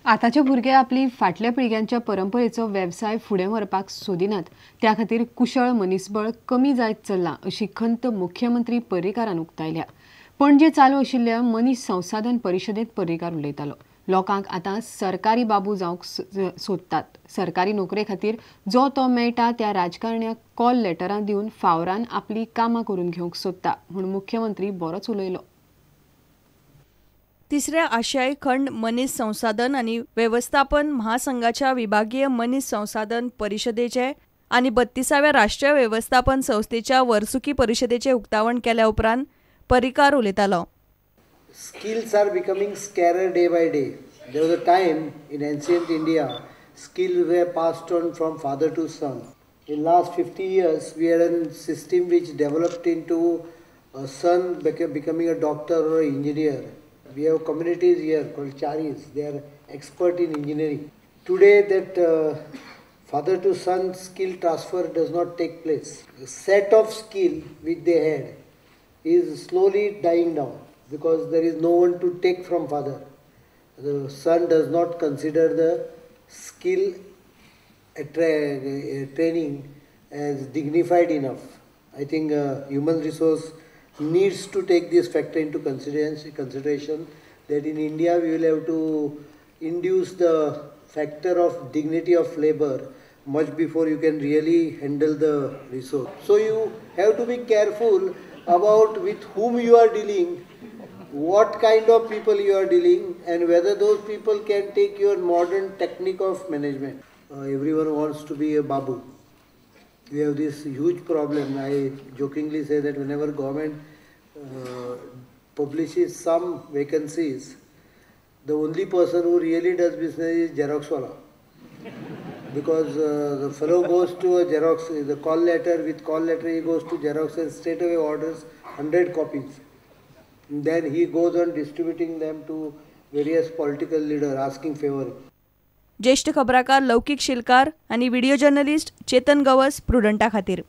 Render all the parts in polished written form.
आतांचे भुरगे आपली फाटल्या पिळग्यांच्या परंपरेचो वेवसाय फुडें व्हरपाक सोदिनात, त्या खातीर कुशळ मनीसबळ कमी जायत चल्लां अशी खंत मुख्यमंत्री पर्रीकारान उक्तायल्या. पणजे चालू आशिल्ल्या मनीस संसाधन परिशदेंत पर्रीकार उलयतालो. लोकांक आतां सरकारी बाबू जावंक सोदतात. सरकारी नोकरे खातीर जो तो मेळटा त्या राजकारण्याक कॉल लेटरां दिवन फावरान आपली कामां करून घेवंक सोदता म्हूण मुख्यमंत्री बरोच उलयलो. तिसऱ्या आशियाई खंड मनीस संसाधन आनी वेवस्थापन महासंघाच्या विभागीय मनीस संसाधन परिशदेचे आनी 32व्या राष्ट्रीय वेवस्थापन संस्थेच्या वर्सुकी परिशदेचे उक्तावण केल्या उपरांत पर्रीकार उलयतालो. Skills are becoming scarcer day by day. There was a time in ancient India, skills were passed on from father to son. In last 50 years, we had a system which developed into a son becoming a doctor or an engineer. We have communities here called Charis. They are expert in engineering. Today, that father to son skill transfer does not take place. The set of skill which they had is slowly dying down, because there is no one to take from father. The son does not consider the skill training as dignified enough. I think human resource needs to take this factor into consideration, that in India we will have to induce the factor of dignity of labor much before you can really handle the resource. So you have to be careful about with whom you are dealing, what kind of people you are dealing, and whether those people can take your modern technique of management. Everyone wants to be a babu. We have this huge problem. I jokingly say that whenever government publishes some vacancies, the only person who really does business is Xerox wala. Because the fellow goes to a Xerox, the call letter, with call letter he goes to Xerox and straight away orders 100 copies. And then he goes on distributing them to various political leaders asking favor. ज्येष्ठ खबराकार लौकिक शिलकार आणि video journalist Chetan Gawas प्रुडंटा खातीर.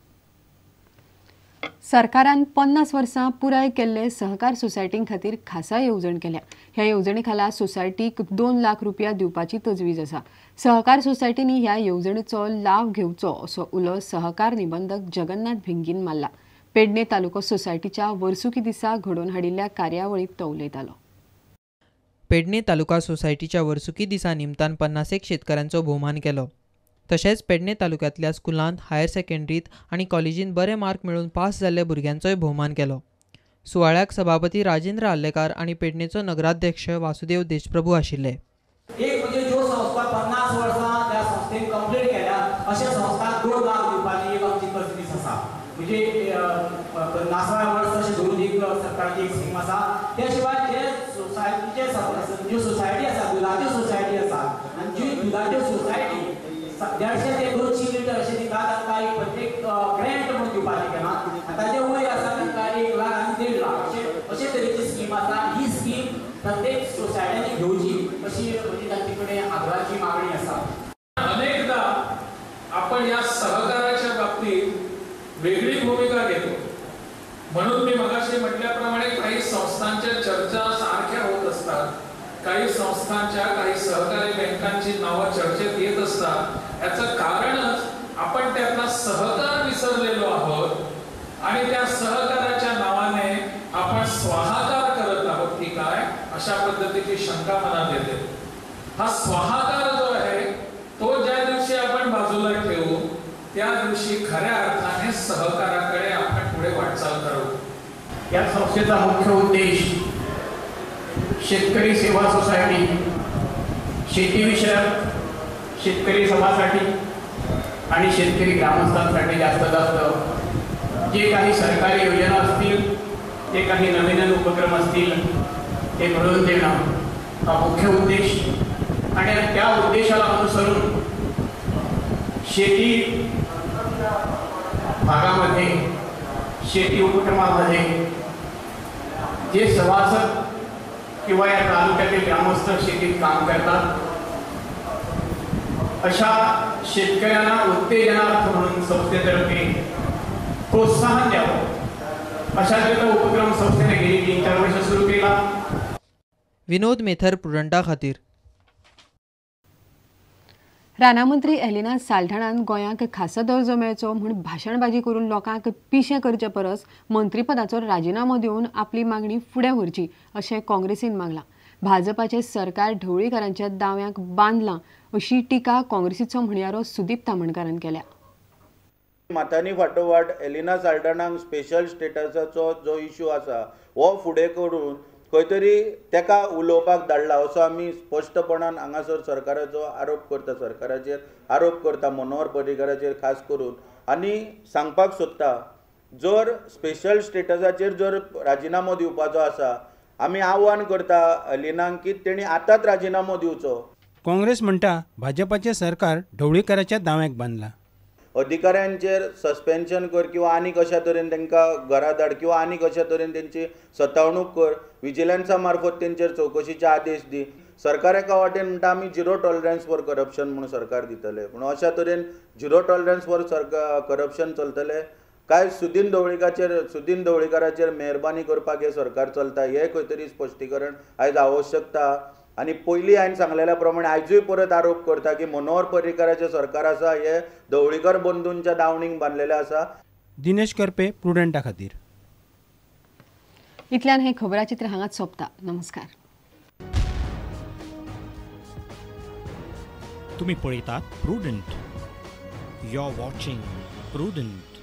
सरकारान 50 वर्सां पुराय केल्ले सहकार सोसायटीं खातीर खासा येवजण केल्या. ह्या येवजणे खाला सोसायटीक 2 लाख रुपया दिवपाची तजवीज आसा. सहकार सोसायटींनी ह्या येवजणेचो लाव घेवचो असो उलो सहकार निबंधक जगन्नाथ भिंगीन मारला. पेडणे तालुको सोसायटीच्या वर्सुकी दिसा घडोवन हाडिल्ल्या कार्यावळींत तो उलयतालो. पेडणे तालुका सोसायटीच्या वर्सुकी दिसा निमतान 50 शेतकऱ्यांचो भोवमान केलो. तशेंच पेडणे तालुक्यांतल्या स्कुलांत, हायर सेकंडरीत आनी कॉलेजींत बरे मार्क मेळून पास जाल्ल्या भुरग्यांचोय भोवमान केलो. सुवाळ्याक सभापती राजेंद्र आर्लेकार आनी पेडणेचो नगराध्यक्ष वासुदेव देशप्रभू आशिल्ले. एक म्हणजे ज्यो संस्था 50 वर्सां त्या संस्थेन कंप्लीट केल्या अशा संस्थांक 2 लाख दिवपाची एक आमची तजवीज आसा. म्हणजे 50 वर्स अशें धरून एक सरकाराची एक स्कीम आसा. त्या शिवाय जे सोसायटीचे ज्यो सोसायटी आसा, दुदाच्यो सोसायटी आसा आनी जी दुदाच्यो सोसायटी 150 ते 200 लिटर अशें दिता तांकां एक प्रत्येक ग्रँट म्हणून दिवपाचें केलां. ताचे वयर आसा तांकां 1 लाख आनी 1.5 लाख अशे तरेची स्कीम आसा. ही स्कीम प्रत्येक सोसायटींनी घेवची अशी म्हणजे तांचे कडेन आग्रहाची मागणी आसा. अनेकदा आपण या सहकाराच्या बाबतीत वेगळी भूमिका घेतो, म्हणून मी मगाशी म्हटल्याप्रमाणे काही संस्थांच्या चर्चा सारख्या होत असतात, काही संस्थांच्या, काही सहकारी बँकांची नावं चर्चेत येत असतात. याचं कारणच आपण त्यातला सहकार विसरलेलो आहोत आणि त्या सहकाराच्या नावाने आपण स्वाहाकार करत आहोत की काय, अशा पद्धतीची शंका मनात येते. हा स्वाहाकार जो आहे तो ज्या दिवशी आपण बाजूला ठेवू त्या दिवशी खऱ्या अर्थाने सहकाराकडे आपण पुढे वाटचाल करू. या संस्थेचा मुख्य उद्देश शेतकरी सेवा सोसायटी, शेतीविषयक शेतकरी सभासाठी आणि शेतकरी ग्रामस्थांसाठी जास्तीत जास्त जे काही सरकारी योजना असतील, जे काही नवीन नवीन उपक्रम असतील ते मिळवून देणं हा मुख्य उद्देश. आणि त्या उद्देशाला अनुसरून शेती भागामध्ये, शेती उपक्रमामध्ये जे सभासद किंवा या तालुक्यातील ग्रामस्थ शेतीत काम करतात अशा शेतकऱ्यांना उत्तेजनार्थ म्हणून संस्थेतर्फे प्रोत्साहन द्यावं अशा तऱ्हेचा उपक्रम संस्थेने गेली 3-4 वर्ष सुरू केला. विनोद मेथर प्रुडंटा खातीर. रानामंत्री एलिना साल्ढाणान गोंयांक खासा दर्जो मेळचो म्हूण भाशणबाजी करून लोकांक पिशें करचे परस मंत्रीपदाचो राजिनामो दिवन आपली मागणी फुडें व्हरची अशें काँग्रेसीन मागलां. भाजपाचें सरकार ढवळीकारांच्या दाव्यांक बांदलां अशी टिका काँग्रेसीचो म्हणयारो सुदीप तामणकारान केल्या. माथानी फाटोफाट एलिना साल्ढाणाक स्पेशल स्टेटसाचो जो इशू आसा हो फुडें करून खंय तरी तेका उलोवपाक धाडला असो आमी स्पश्टपणान हांगासर सरकाराचो आरोप करता, सरकाराचेर आरोप करता, मनोहर पर्रीकाराचेर खास करून. आनी सांगपाक सोदता, जर स्पेशल स्टेटसाचेर जर राजिनामो दिवपाचो आसा, आमी आव्हान करता एलिनाक की तेणी आतांच राजिनामो दिवचो. काँग्रेस म्हणटा भाजपाचें सरकार ढवळीकाराच्या दाव्याक बांदला. अधिकाऱ्यांचेर सस्पेन्शन कर किंवा आनी कशा तरेन तांकां घरा धाड किंवा आनी कशा तरेन तेंची सतावणूक कर, विजिलन्सा मार्फत तेंचेर चवकशीचे आदेश दी. सरकार एका वाटेन म्हणटा आमी झिरो टॉलरन्स फॉर करप्शन म्हणून सरकार दितले, पूण अशा तरेन झिरो टॉलरन्स फॉर करप्शन चलतले काय सुदीन ढवळीकाराचेर मेहरबानी करपाक हें सरकार चलता हें खंय तरी स्पश्टीकरण आयज आवश्यकता. आनी पयलीं हांवें सांगलेल्या प्रमाणे आयजूय परत आरोप करता की मनोहर पर्रीकाराचें सरकार आसा हे ढवळीकर बंधूंच्या दावणीक बांदलेलें आसा. दिनेश कर्पे, प्रुडंटा खातीर. इतल्यान हें खबराचित्र हांगाच सोंपता. नमस्कार. तुमी पळयतात Prudent. You are watching Prudent.